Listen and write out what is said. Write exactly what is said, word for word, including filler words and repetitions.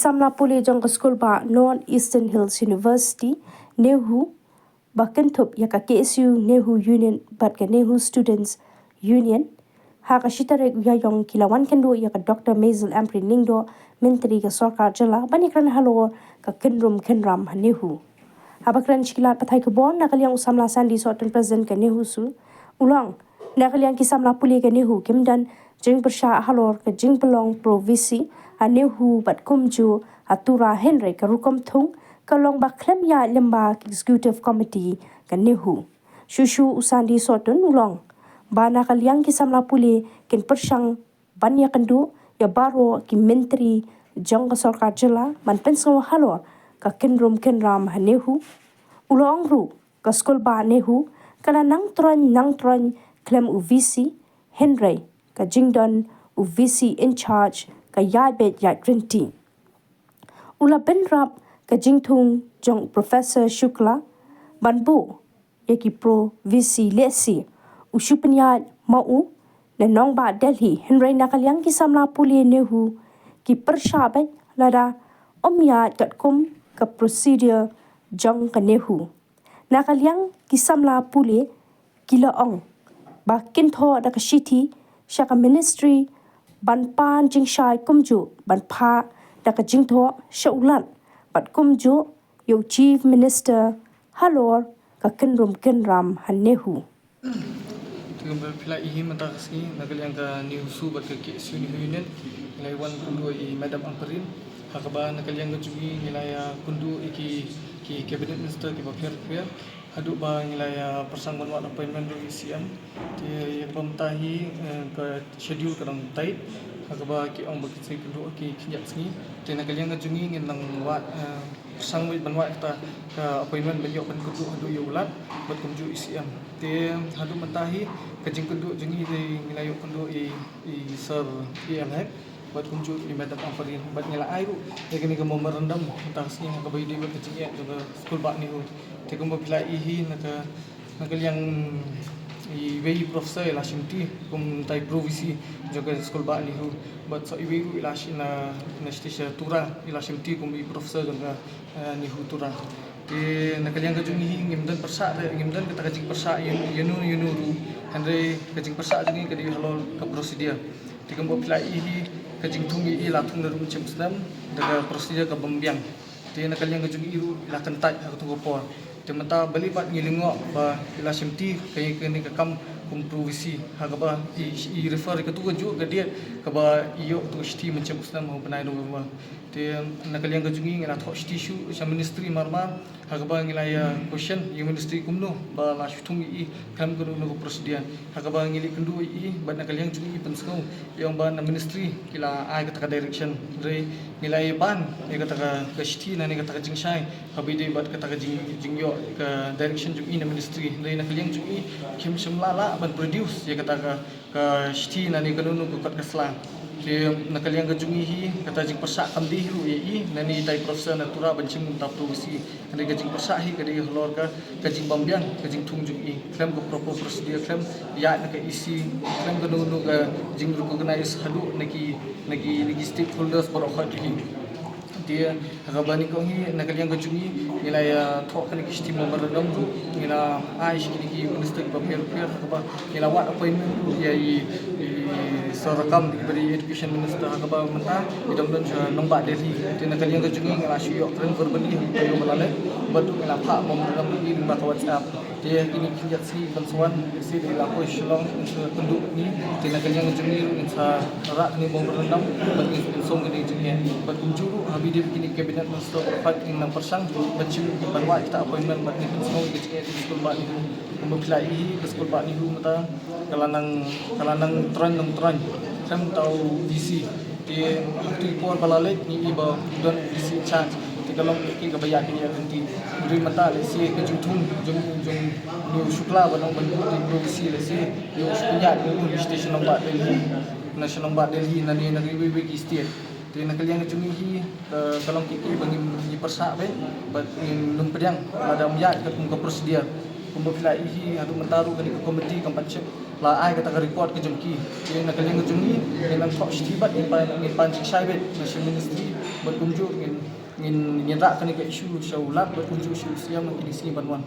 samla pule jong ka skulbah North Eastern Hills University, NEHU, ba kynthup ïa ka K S U NEHU Union bad ka NEHU Students Union, ha ka shi tarik Ïaïong ki la wan kynduh ïa ka Doctor Maisel Ampareen Lyngdoh, Myntri ka Sorkar Jylla, ban ïakren halor ka kynrum kynram ha NEHU. Haba kren sha ki lad pathai khubor na ka liang u samla Sandy Sohtun, President ka NEHUSU, u la ong, na ka liang ki samla pule ka NEHU kim don jingpyrshah halor ka jingpynlong pro VC ha NEHU bad kumjuh ha Tura, hynrei ka rukom thung ka long ba khlem ïaid lyngba ka Executive Committee ka NEHU. Shuh shuh u Sandy Sohtun u la ong ba na ka liang ki samla pule kin pyrshang ban ïakynduh ïa baroh ki Myntri jong ka Sorkar Jylla ban pynsngew halor ka kynrum kynram ha NEHU. U la ong ruh, ka skulbah NEHU ka la nang troiñ nang troiñ khlem u VC, hynrei ka jingdon u VC in charge ka ïaid beit ïaid ryntih. U la bynrap ka jingthung jong Professor Shukla ban buh ïa ki pro VC lehse u shu pynïaid ma u na nongbah Delhi, hynrei na ka liang ki samla pule NEHU ki pyrshah beit lada ym ïaid katkum ka procedure jong ka NEHU. Na ka liang ki samla pule ki la ong ba kin thoh da ka shithi sha ka Ministry ban pan jingshai kumjuh ban phah da ka jingthoh sha u Lat bad kumjuh ïa u Chief Minister halor ka kynrum kynram ha NEHU. Te kumba phi la ïohi mynta ka sngi na ka liang ka NEHUSU bad ka K S U NEHU Union ngi la wan kynduh ïa i Madam Ampareen, ha kaba na ka liang ka jong ngi ngi la ïa kynduh ïa ki, ki Cabinet Minister kiba pher pher haduh ba ngi la ïa pyrshang ban wad appointment ruh ïa i C M. Te ïa kaba mynta hi, eh, ka schedule ka dang tight, ha kaba ki ong ba kin sa kynduh ha ki khyndiat sngi. Te na ka liang ka jong ngi ngin nang wad, eh, pyrshang ban wad kata ka appointment ban ïoh ban kynduh haduh ïa u Lat bad kumjuh i C M. Te haduh mynta hi ka jingkynduh jong ngi te ngi la ïoh kynduh i, i Sir A L Hek bad kumjuh i Madam Ampareen bad ngi la ai ruh ïa kane ka memorandum mynta ka sngi ha kaba ïadei bad ka jingeh jong ka skulbah NEHU. Te kumba phi la ïohi na ka, na ka liang iwei i professor i la shimti kum utai pro VC jong ka skulbah NEHU bad sa iwei ruh i la shim na, na station Tura i la shimti kum i professor jong ka, eh, NEHU Tura. Te na ka liang ka jong ngi hi ngim don pyrshah, ngim don kata ka jingpyrshah ïa, ïa uno ïa uno ruh, hynrei ka jingpyrshah jong ngi ka dei halor ka procedure. Te kumba phi la ïohi ka jingthung ïa i la thung naduh mynshem u snem da ka procedure kaba ym biang. Te na ka liang ka jong i ruh i la kyntait ha kato ka por. Te mynta balei pat ngi lyngngoh ba i la shimti ka, kane ka kam kum pro VC, ha kaba i, i refer ïa kato kajuh ka date kaba i ïoh kato ka shithi mynshem u snem ha u bnai November. Te na ka liang ka jong ngi ngi la thoh shithi shuh sha Ministry mar mar, ha kaba ngi la ïa question ïa Ministry kumno ba la shu thung ïa i khlem kano kano ka procedure. Ha kaba ngi la ïakynduh ïa i bad na ka liang jong i i pynsngew ïa ong ba na Ministry ki la ai kata ka direction. Hynrei ngi la ïa ban ïa kata ka, ka shithi nangne kata ka jingshai kaba ïadei bad kata ka jing, jingïoh ka direction jong i na Ministry. Hynrei na ka liang jong i kim shym la lah ban produce ïa kata ka, ka shithi nangne kano kano ka kot ka sla. Te na ka liang ka jong i hi kata jingpyrshah kam dei hi ruh ïa i nangne itai professor na Tura ban shim kum uta pro VC. Hynrei ka jingpyrshah hi ka dei halor ka, ka jingbymbiang ka jingthung jong i khlem ka proper procedure, khlem ïaid na ka EC, khlem kano kano ka jingrecognize haduh na ki, na ki, na ki stakeholders baroh khoit hi. Te ha kaba nyngkong hi na ka liang ka jong i ngi la ïa thoh kane ka shithi memorandum ruh, ngi la ai sha kine ki minister kiba pher pher, ha kaba ngi la wad appointment ruh ïa i, i Sir Rakkam, iba dei Education Minister, ha kaba mynta i dang don sha nongbah Delhi. Te na ka liang ka jong i ngi la shu ïoh kren verbally ha ka taïew ba la leit, bad ruh ngi la phah memorandum ïa i lyngba ka WhatsApp. Te ha kine ki khyndiat sngi ban sa wan, lehse da i la poi Shillong, in sa kynduh ïa i. Te na ka liang ka jong i ruh ngin sa rah kane ka memorandum bad ngin, ngin song kane ka jingeh. Bad kumjuh ruh haba ïadei bad kine ki cabinet minister baroh khoit ngin nang pyrshang ban shim, ban wad kita appointment bad ngin pynsngew ïa ka jingeh jong ka skulbah NEHU. Kumba phi la ïohi ka skulbah NEHU mynta ka la nang, ka la nang troiñ nang troiñ. Khlem uta u VC. Te ha kito ki por ba la leit ngi ïohi ba u don u VC in charge. Te ka long kaei kaei kaba ïaid ïaid lynti. Hynrei mynta lehse ka jingthung jong, jong une u Shukla ban ong ban kut ïa u VC lehse u shu pynïaid ïa u na station nongbah Delhi. Na station nongbah Delhi nangne na kiwei kiwei ki state. Te na ka liang ka jong ngi hi, eh, ka long kaei kaei ba ngi, ngi pyrshah beit bad ngim pdiang lada ym ïaid katkum ka procedure. Kumba phi la ïohi haduh mynta ruh kane ka committee kam pat shym la ai kata ka report ka jong ki. Te na ka liang ka jong ngi, ngi nang thoh shithi bad ngi pan, ngi pan jingshai beit na sha ministry. Bad kumjuh ngin ngin ngin rah kane ka issue sha u Lat bad kumjuh sha u Syiem ha kine ki sngi ban wan.